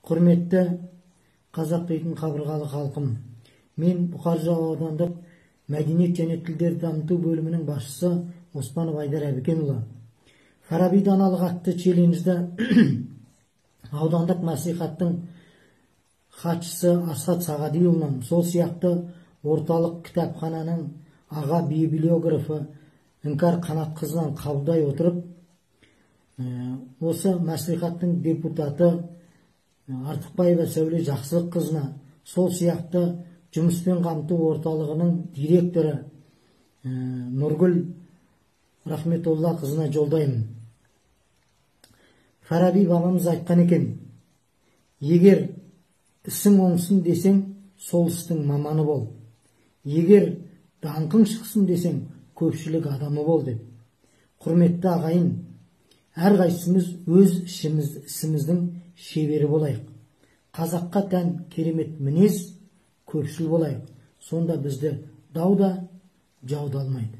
Құрметті қазақ дейтін қабырғалы халқым, мен Бұқар жырау аудандық мәдениет және тілдерді дамыту бөлімінің басшысы Оспанов Айдар Әбікенұлы. Фараби даналық атты челленджді аудандық мәслихаттың хатшысы Асхат Сағадиұлынан, сол сияқты орталық кітапхананың аға библиографы Іңкәр Қанатқызынан қабылдай отырып, осы мәслихаттың депутаты Артықбаева Сәуле Жақсылыққызына, сол сияқты жұмыспен қамту орталығының директоры Нұргүл Рахметолла қызына жолдаймын. Фараби бабамыз айтқан екен: егер ісің оңсын десең, сол істің маманы бол. Егер даңқың шықсын десең, көпшілік адамы бол деп. Құрметті ағайын, әрқайсымыз өз ісіміздің шебері болайық. Қазаққа тән керемет мінез, көпшіл болайық. Сонда бізді дау да, жау да алмайды.